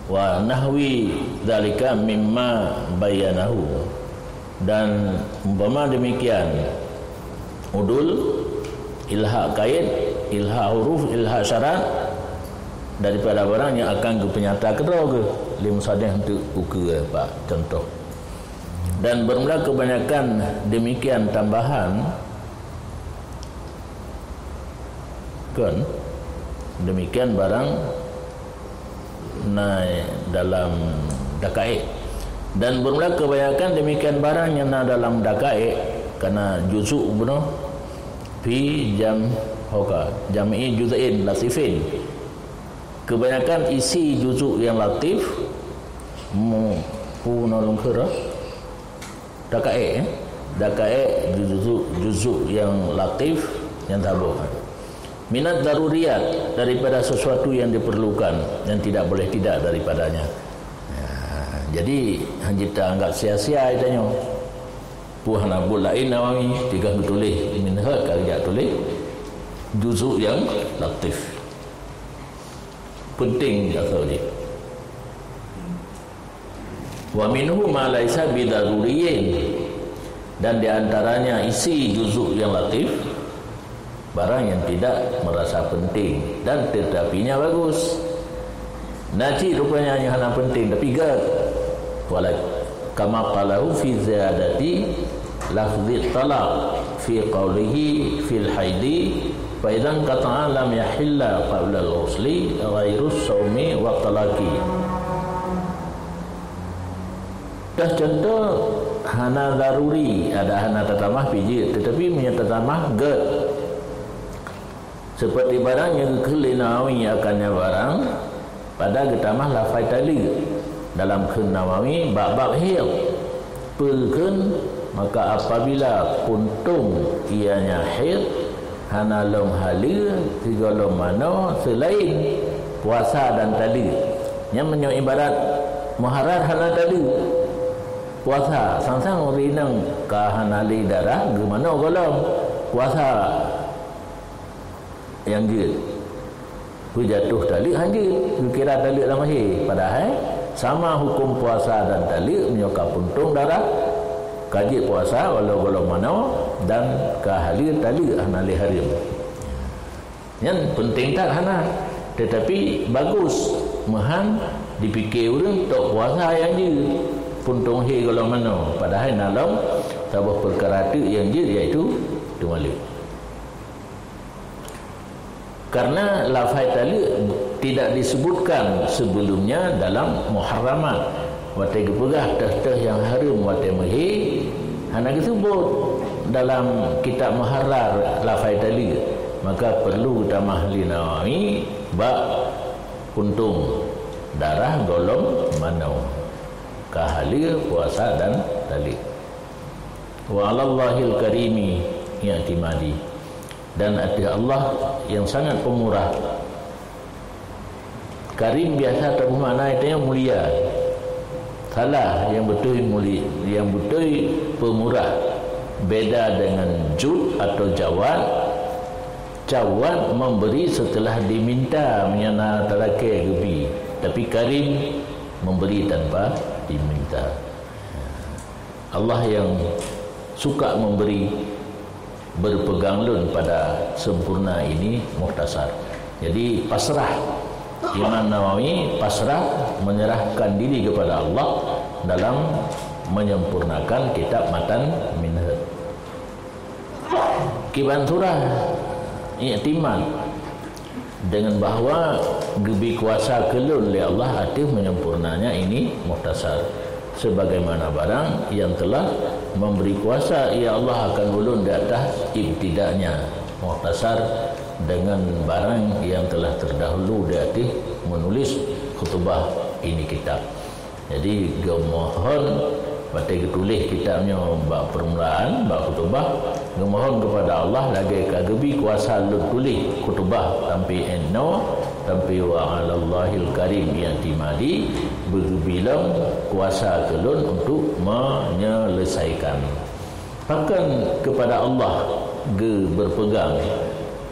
Wa nahwi dzalika mimma bayyanahu. Dan umpama demikian, udul, ilhaq qaid, ilhaq huruf, ilhaq syarat daripada barang yang akan geupenyata keudroe geuh lé musannif untuk ukeue bak contoh. Dan bermula kebanyakan demikian tambahan, kan? Demikian barang na dalam Dakaik. Dan bermula kebanyakan demikian barang yang na dalam Dakaik, karena juzuk bunoe fi jam hoka, jam'i juz'in latifin. Kebanyakan isi juzuk yang latif mu-, pu na lungkher, ah? Dakaik, eh? Dakaik juzuk, juzuk yang latif, yang saboh. Minat daruriyat, daripada sesuatu yang diperlukan, yang tidak boleh tidak daripadanya. Ya, jadi, hana jita anggap sia-sia geutanyoe. Peue hana buet laén Nawawi, tinggai geutuléh, minhaj ka geujak tuléh, juzuk yang latif. Penting, kata dia. Wa minhu ma laisa bidaruriyin, dan di antaranya isi juzuk yang latif, barang yang tidak merasa penting dan tetapinya bagus. Na cit rupanya nyang hana penting, tapi gét. Wala-, kama qalahu fi ziyadati lafzi talaq fi qaulihi fil haidi, fa idzan qata'a lam yahilla qablal ghusli ghairus saumi wa talaqi. Dah contoh hana daruri, ada hana tatamah pijit, tetapi meunyoe tatamah gét. Seperti barang nyang geukheun lé Nawawi akan nyan barang, pada geutamah lafai taleuek dalam kheun Nawawi bak bab haid. Peue kheun, maka apabila puntông ianya haid, hana lom haleue sigohlom manoe seulaén puasa dan taleuek. Nyan meunyoe ibarat muharrar hana taleuek. Puasa, sang-sang ureueng inong ka hana lé darah geumanoe gohlom. Puasa nyang jeuet. Peue jatuh taleuek han jeuet, geukira taleuek lam akhé. Padahai sama huköm puasa dan taleuek, meunyoe ka puntông darah, ka jeuet puasa walau gohlom manoe dan ka haleue taleuek hana lé hareuem. Nyan peunteng that hana, teutapi bagus meuhan dipike ureueng tok puasa nyang jeuet, puntông haid gohlom manoe, padahai na lom saboh peukara teuk nyang jeuet, yaitu teumaleuek. Karena lafai taleuek tidak disebutkan sebelumnya dalam muharramat. Watée geupeugah teuh-teuh nyang hareuem watée meuhé, hana geuseubut dalam kitab muharrar lafai taleuek, maka perlu tamah lé Nawawi bak puntông darah gohlom manoe, ka haleue puasa dan taleuek. Wa 'alallahil karimi i'timadi. Dan ateueh Allah yang sangat pemurah. Karim biasa teupeumakna tanyoe mulia. Salah, yang beutôi muli-, yang beutôi pemurah. Beda dengan jud atau jawad. Jawad memberi setelah diminta, meunyoe na talakée geubi. Tapi karim memberi tanpa diminta. Allah yang suka memberi, berpegang lôn pada sempurna ini, mukhtasar. Jadi, pasrah. Imam Nawawi pasrah, menyerahkan diri kepada Allah dalam menyempurnakan kitab Matan Minhaj. Kiban surah iktimad dengan bahwa geubi kuasa keu lôn lé Allah ateueh menyempurnanya ini, mukhtasar. Sebagaimana barang yang telah memberi kuasa ia Allah akan ulôn di atas ibtidanya, mukhtasar, dengan barang yang telah terdahulu di ateueh menulis khutubah ini kitab. Jadi, geumohon, watée geutuléh kitab nyoe bak peurmulaan, bak khutubah, geumohon keupada Allah lagée ka geubi kuasa lôn tuléh khutubah sampoe inoe, sampoe wa 'alallahil karim i'timadi, beugeubi lom kuasa keu lôn untuk menyelesaikan. Pakon keupada Allah geuberpegang,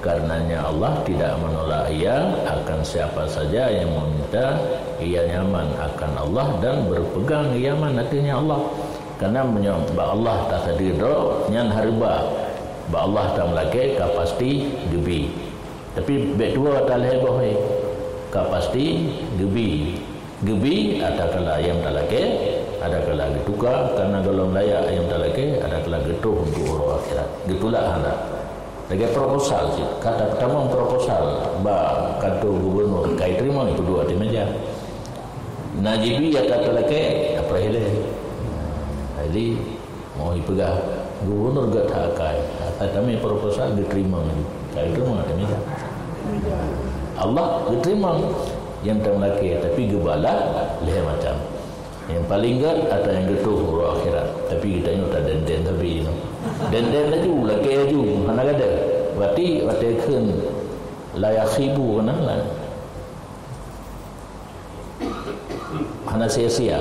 karenanya Allah tidak menolak ia akan siapa saja yang meminta ia nyaman akan Allah dan berpegang ia man ateueh Allah. Karena meunyoe bak Allah tasadeue droe, nyan hareuba, bak Allah tameulakée ka pasti geubi. Tapi bék tuwoe ata lhée boh, eh. Ka pasti geubi. Geubi, adakala nyang talakée, adakala geutuka, karena gohlom layak nyang talakée, adakala geutroh untuk uroe akhirat. Geutulak hana. Lagée proposal cit. Ka tapeutamong proposal bak kantor gubunur, ka iteurimong, ipeuduek ateueh meja. Na jibi ata talakée, tapreh ilée. Jadi, oh, ipeugah, gubunur gét that akai. Akai tamé proposal geuteurimong. Ka geuteurimong ateueh meja. Allah geuteurimong nyang tameulakée, tapi geubalah lhée macam. Nyang paleng gét ata nyang geutroh uroe akhirat. Tapi geutanyoe tadenden sabe nyoe. Denden laju, lakée laju, hana gadôh. Berarti watée kheun la yakhibu keunan la. Hana sia-sia.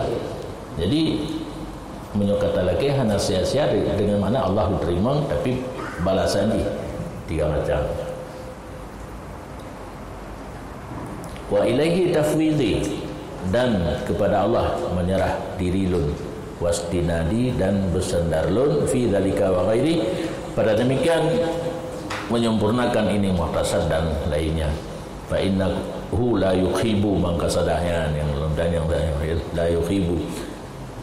Jadi, meunyoe ka talakée hana sia-sia de-, dengan makna Allah geuteurimong, tapi balasan jih tiga macam. Wa ilaihi tafwidhi, dan kepada Allah menyerah diri lôn, wastinadi, dan bersandar lôn, fi dzalika wa ghairi, pada demikian menyempurnakan ini mukhtasar dan lainnya. Fa innahu la yukhibu man qasada, nyan nyang lôn tanyong tadi, la yukhibu.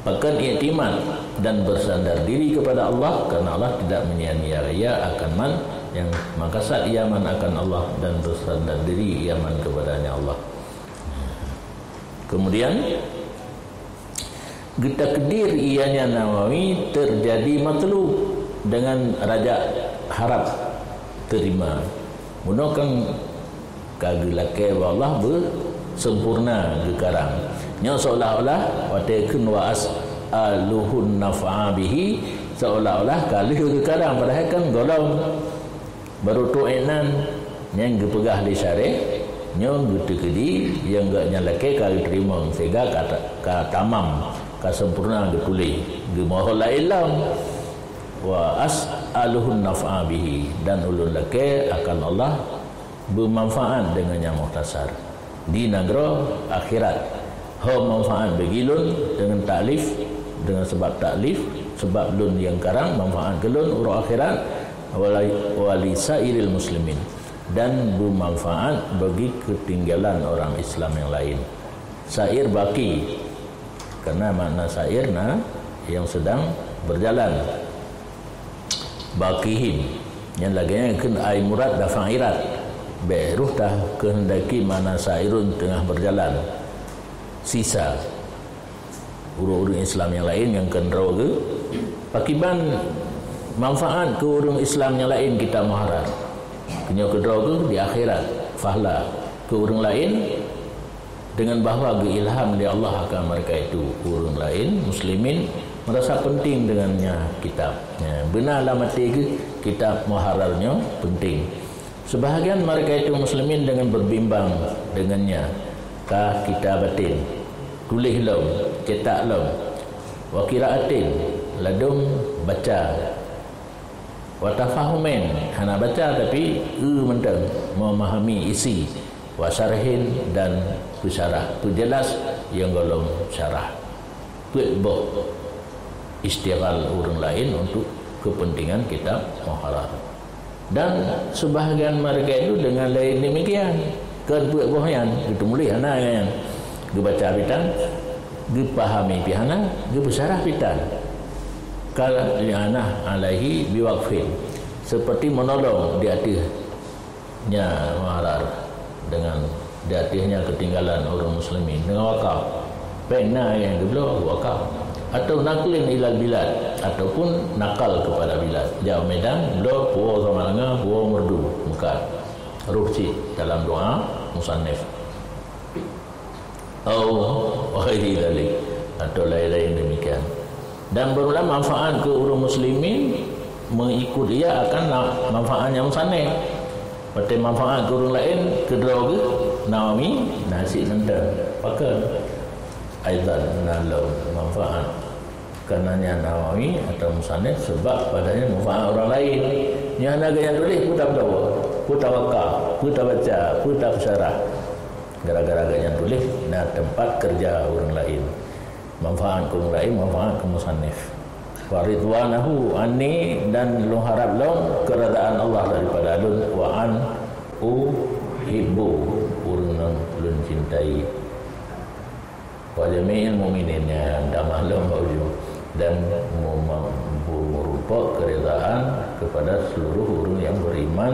Pakon iktimat dan bersandar diri kepada Allah, karena Allah tidak menyia-nyiakan man yang maqsad ia man akan Allah dan bersandar diri ia man kepadanya Allah. Kemudian, geutakdir ianya Nawawi terjadi matlub dengan raja harap terima. Bunoe kan ka geulakée bak Allah beusempurna geukarang. Nyoe seolah-olah watée kheun wa as'aluhun naf'a bihi, seolah-olah ka lheueh geukarang, padahai kan gohlom barô trok inan nyang geupeugah lé syaré, nyoe geuteukeudi nyang geuh nyan lakée ka geuteurimong sehingga ka ta-, ka tamam, ka sempurna geutuléh, geumohon laén lom. Wa as'aluhun naf'a bihi, dan ulôn lakée akan Allah beumanfaat deungon nyang mukhtasar di nanggroe akhirat. Ho manfaat bagi lôn deungon taklif, deungon sabab taklif, sabab lôn nyang karang manfaat keu lôn uroe akhirat, wala-, wali sairil muslimin, dan beumanfaat bagi keutinggalan orang Islam nyang laén. Sair baki, karena makna sair na yang sedang berjalan. Baqihin. Nyang lagée nyan kheun ai murad dafa irat. Bék rôh takeuheundaki makna sairun teungoh beujalan. Sisa. Ureuëng-ureuëng Islam nyang laén nyang keudroe geuh, pakriban manfaat keu ureuëng Islam nyang laén kitab Muharrar. Keu nyoe keudroe geuh di akhirat, fahla. Keu ureuëng laén, dengan bahwa geuilham lé Allah akan mereka itu ureuëng laén, muslimin, merasa penting dengannya kitab. Ya, beuna lam até geuh kitab Muharrar nyoe penting. Sebahagian mereka itu muslimin dengan berbimbang dengannya, ka kitabatin, tuléh lom, cetak lom, wa qiraatin, ladôm baca, wa tafahumin, hana baca tapi eu mantong, memahami isi, wa syarhin, dan peusyarah, peujelas nyang gohlom syarah. Peuet boh istighal ureuëng laén untuk kepentingan kitab Muharrar. Dan sebahagian mereka itu dengan lain demikian. Kon peuet boh nyan, geuteumuléh hana nyan. Geubaca pih tan, geupahami pih hana, geupeusyarah pih tan. Kal i'anah alaihi biwaqfin, seperti menolong di ateueh nya Muharrar dengan di ateueh nya keutinggalan ureuëng muslimin dengan wakaf. Péng na nyang geubloe wakaf. Atau naqlin ilal bilad, ataupun nakal kepada bilad. Jak u Medan, bloe puwoe Samalanga, puwoe Meureudu, meukat. Rôh cit dalam doa musannif. Au ghairi dzalik, atau lain-lain demikian. Dan berulang manfaat keu ureuëng muslimin, mengikut ia akan na-, manfaat nyang musannif. Watée manfaat keu ureuëng laén, keudroe geuh, Nawawi, na cit mantong. Pakon? Aidan na lom manfaat. Karena nyan Nawawi atau musannif, sebab padanya manfaat ureuëng laén. Nyan hana geuh nyang tuléh, peue tabloe, peue tawakaf, peue tabaca, peue tapeusyarah. Gara-gara geuh nyang tuléh, na teumpat keureuja ureuëng laén. Manfaat keu ureuëng laén, manfaat keu musannif. Wa ridwanahu anni, dan lôn harab lom keuridaan Allah daripada lôn, wa an uhibbu, ureuëng nyang lôn cintai. Wa jami'il mu'minin, nyan tamah lom bak ujong, dan mema-, meurumpok keuridaan kepada seluruh ureuëng nyang beriman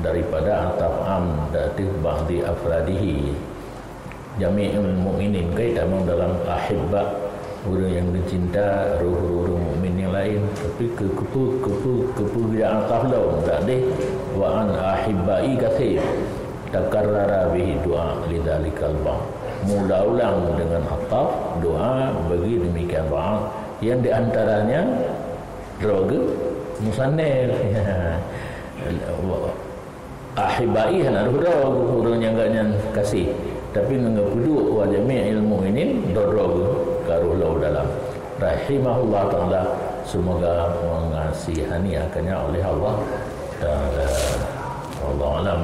daripada ataf am ateueh ba'di afradihi. Jami'ul mu'minin, kai tamong dalam ahibba, ureuëng nyang geucinta, roh-roh ureuëng mukmin nyang laén, tapi keu-, keupeue, keupeue, keupeue geujak ataf lom, dak deh, wa an ahibbai katsir. Takarrara bihi du'a lidzalikal ba'd. Meuulang-ulang dengan ataf doa bagi demikian ba'd, yang di antaranya droe geuh musannif. Ahibbai hana roh droe geuh, ureuëng nyang gobnyan gaséh. Tapi ngon geupeuduek wa jami'il mu'minin, droe-droe geuh ka roh lom dalam. Rahimahullah Ta'ala, semoga mengasihani akannya oleh Allah Ta'ala. Wallahu a'lam.